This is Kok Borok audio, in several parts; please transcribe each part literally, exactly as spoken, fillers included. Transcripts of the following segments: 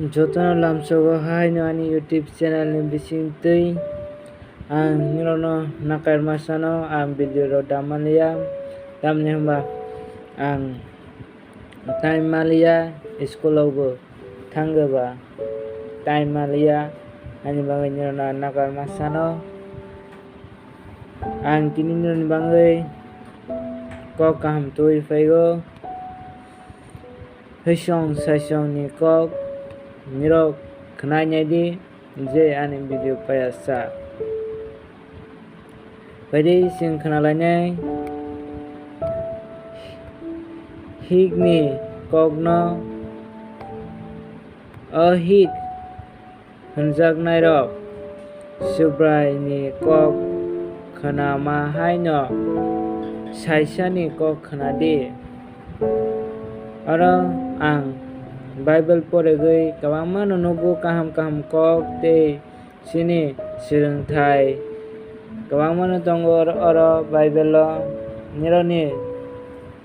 Jotono lamsogo haino ani YouTube channel ni bisingtwi ang nirokno nakarma sano, ang video rok dam manliya, tamni hwnba ang time manliya, school o bo thangwi ba time manliya, ani bagwi nirokno nakarma sano. Ang tini nirokni bagwi kok kaham twiwi phaigo. Hwisong saisong ni kok nirok khwnai nai di, je ani video paya sa. Phaidi chwng khwnalainai hik ni kokno. O hik hwnjaknairok Subraini kok khwnama haino saisani kok khwnadi. Oro ang Bible poregwi kwbangmano nukgo, kaham kaham kok tei chini swrwngthai kwbangmano tongo oro, oro Bible-o. Nirokni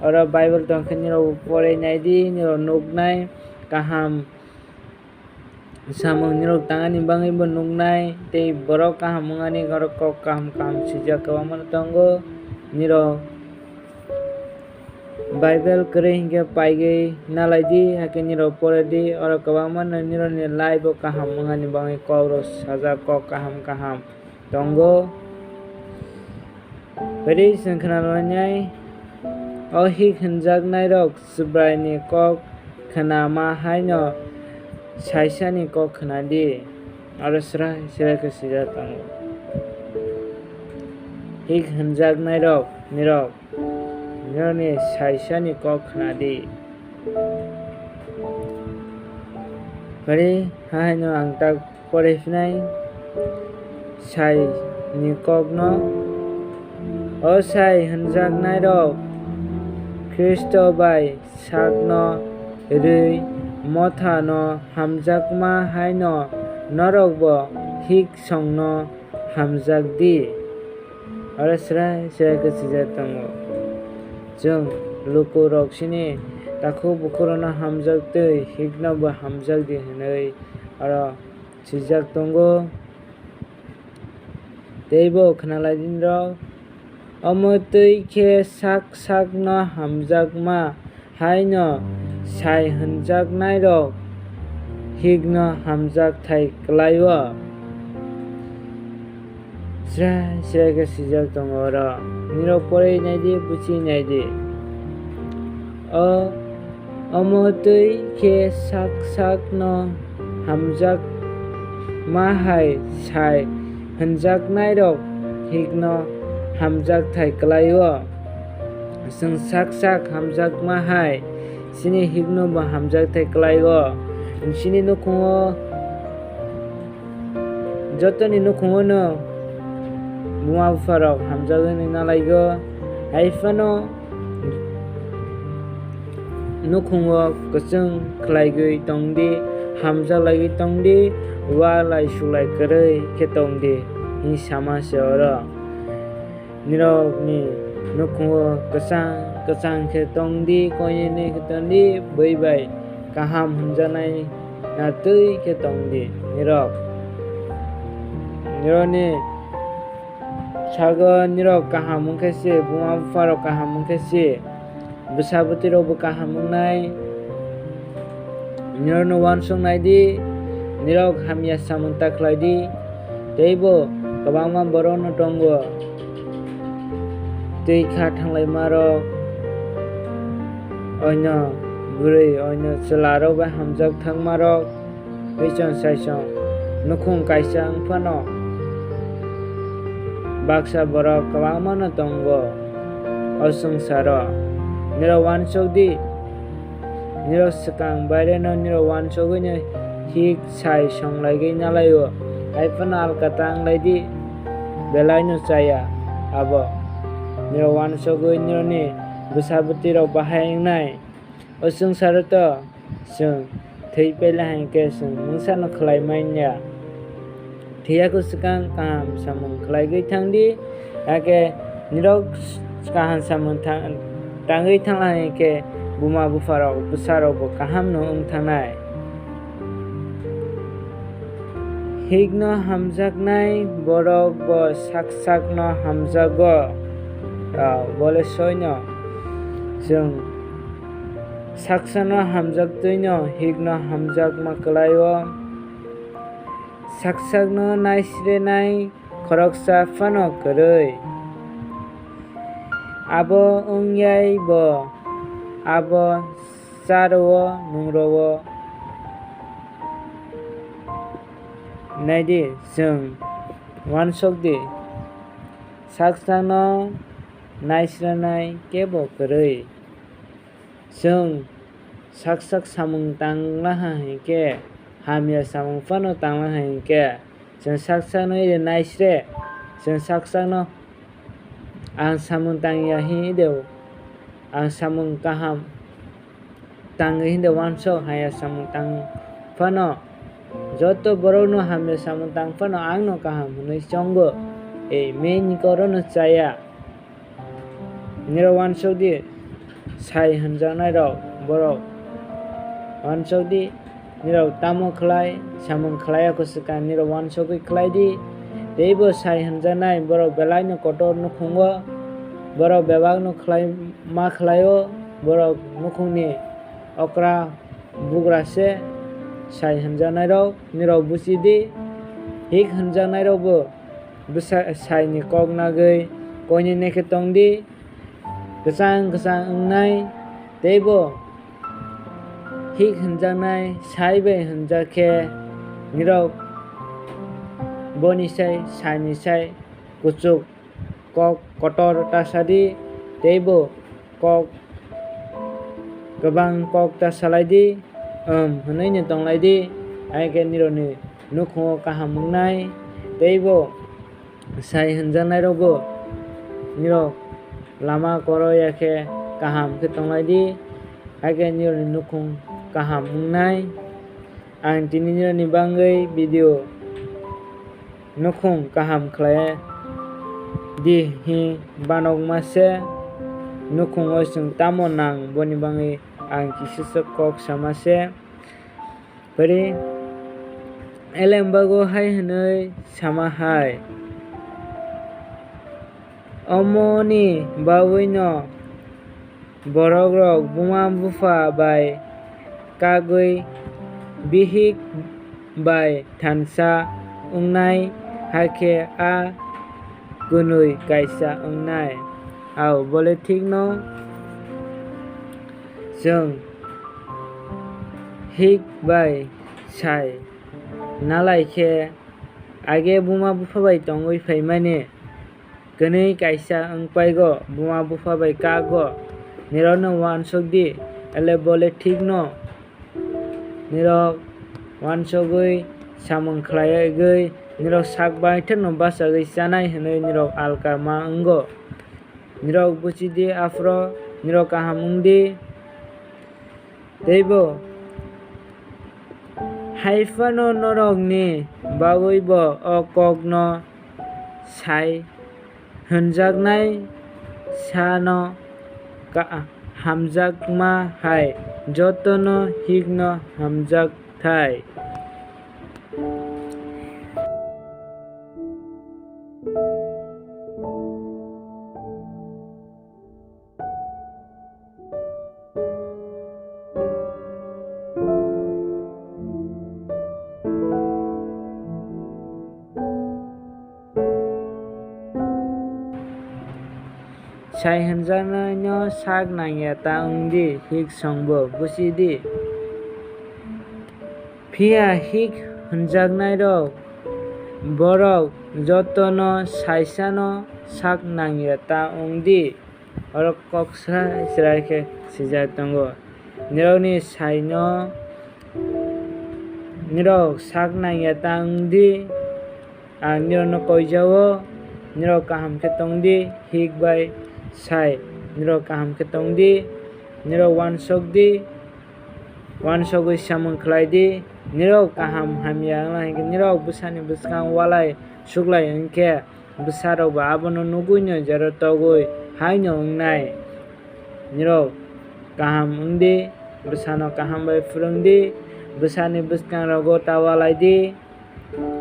oro Bible tongkhe nirok porwi naidi, nirok nuknai kaham samung nirok tangani bagwi bo nuknai, tei borok kaham wngani oro kok kaham kaham swijak kwbangma tongo. Nirok Bible kwrwi hinkhe paigwi nalaidi, hakhe nirok poredi, oro kwbangma no nirokni life o kaham wngani bagwi kokrok sajak, kok kaham kaham tongo. Phaidi chwng khwnalainai, o hik hwnjaknairok Subraini kok khwnama haino saisani kok khwnadi. Oro srai srai khe swijak tongo, hik hwnjaknairok nirok, nirokni saisani kok khwnadi. Phaidi haino ang tak poriphinai sai ni kokno. O sai hwnjaknairok Khristo bai sakno rwi mothano hamjakma haino norokbo hik songno hamjakdi. Oro srai srai khe swijak tongo, chwng lukurok chini takhuk bukhurokno hamjaktwi hikno bo hamjakdi hwnwi oro swijak tongo. Teibo khwnalaidi norok, omo twi khe sak sakno hamjakma haino sai hwnjaknairok hikno hamjakthai kwlaio. Srai srai khe swijak tongo oro, nirok porwi naidi, buchi naidi. O Omo twi khe sak sakno hamjakma hai sai hwnjaknairok hikno hamjakthai kwlaio. Chwng sak sak hamjakma hai chini hikno bo hamjakthai kwlaio. Chini nukhungo, jotoni nukhungo no buma bupharok hamjagwi nalaigo. Hai phano nukhungo kwchwng khlaigwi tongdi, hamjaklaiwi tongdi, ualai suklai kwrwi khe tongdi, hwnwi sama se oro. Nirokni nukhungo kwchang kwchang khe tongdi, koinene khe tongdi, bui bai kaham hwnjaknai na twi khe tongdi nirok. Nirokni sago nirok kaham wngkhe se, buma bupharok kaham wngkhe se, bwsa bwtwirokbo kaham wngnai. Nirokno uansuk nai di, nirok hamya samung ta khlai di. Teibo kwbangma borokno tongo, twi kha thanglaimarok, oino bwrwi, oino chwlarok bai hamjak thangmarok. Tei chwng sai chwng nukhung kaisa wng phano baksa borok kwbangma no tongo o swngcharo. Nirok uansuk di, nirok swkang baireno nirok uansugwino hik sai songlaigwi nalaio. Hai phano alkata wng lai di, belai no chaya abo. Nirok uansugwi nirokni bwsa bwtwi rok bahai wngnai. O swngcharo to chwng thwi paila hai khe chwng mungsa no khlai manya. Thwiya khe swkang kaham samung khlaigwi thang di, hakhe nirok kaham samung thang-, tangwi thangla hai khe buma bupharok bwsarokbo kaham no wng thangnai. Hikno hamjaknai borok bo sak sakno hamjago. Ah, bole soino chwng sak sakno hamjaktwino hikno hamjakma kwlaio. Sak sakno naisrenai khoroksa phano kwrwi. Abo wngyai bo abo charo-o nungrao. Naidi, chwng uansuk di, sak sakno naisranai kebo kwrwi. Chwng sak sak samung tanglaha hinkhe, hamya samung phano tanglaha hinkhe, chwng sak sakno iri naisre, chwng sak sakno ang samung tangya hinde, ang samung kaham tangwi hinde uansuk, hamya samung tang phano joto borokno hamya samung tang phano angno kaham hwnwi chongo, ei meni korono chaya. Nirok uansuk di, sai hwnjaknairok borok uansuk di, nirok tamo khlai samung khlai ya kwswkang nirok uansugwi khlai di. Teibo sai hwnjaknai borok belaino kotor nukhungo, borok bebakno khlai ma khlaio, borok nukhungni okra bugra se sai hwnjaknairok nirok buchi di. Hik hwnjaknairokbo bwsa saini kok nagwi koinene khe tong di, kwchang kwchang wngnai, teibo hik hwnjaknai sai bai hwnjak khe nirok boni sai saini sai kuchuk kok kotor ta sa di, teibo kok kwbang kok ta salai di, um, hwnwi no tonglai di, hai khe nirokni nukhungo kaham wngnai, teibo sai hwnjaknairokbo nirok lama koro ya khe kaham khe tonglai di, hai khe nirokni nukhung kaham wngnai. Ang tini nirokni bagwi video nukhung kaham khlai di hi banokma se, nukhungo chwng tamo nang boni bagwi ang kisisa kok sama se. Pari elembago hai hwnwi sama hai, omoni bagwino borokrok buma bupha bai kagwi bihik bai thansa wngnai, hakhe a kwnwi kaisa wngnai. Au bole thikno chwng hik bai sai nalai khe age buma bupha bai tongwi phaimani. Kwnwi kaisa wng paigo, buma bupha bai kago, nirokno uansuk di, ele bole thikno nirok uansugwi samung khlaiwi nirok sak baithakno bachagwi chanai hwnwi nirok alka ma wngo. Nirok buchi di aphuru nirok kaham wng di. Teibo hai phano norokni bagwibo o kokno sai hwnjaknai sano ka-, hamjakma hai jotono hikno hamjak thai. Sai hwnjaknaino sak nangya ta wng di, hik songbo buchi di. Phiya hik hwnjaknairok borok jotono saisano sak nangya ta wng di. Oro kok srai srai khe swijak tongo. Nirokni saino nirok sak nangya ta wng di. Ang nirokno koijao, nirok kaham khe tong di, hik bai sai nirok kaham khe tong di, nirok uansuk di, uansugwi samung khlai di, nirok kaham hamya wngla hinkhe nirok bwsani bwskang walai suklai hinkhe bwsarokbo abono nugwino jero togwi haino wngnai. Nirok kaham wng di, bwsano kaham bai phwrwng di, bwsani bwskangrogo ta walai di.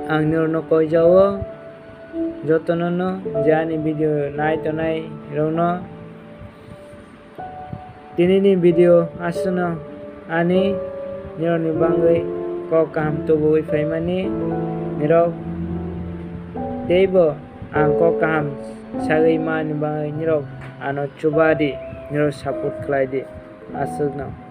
Ang norokno koijao jotono no je ani video nai tongnai rokno. Tinini video aswkno ani nirokni bagwi kok kaham tubuwi phaimani, nirok teibo ang kok kaham sagwi mani bagwi nirok ano chuba di, nirok support khlai di aswkno.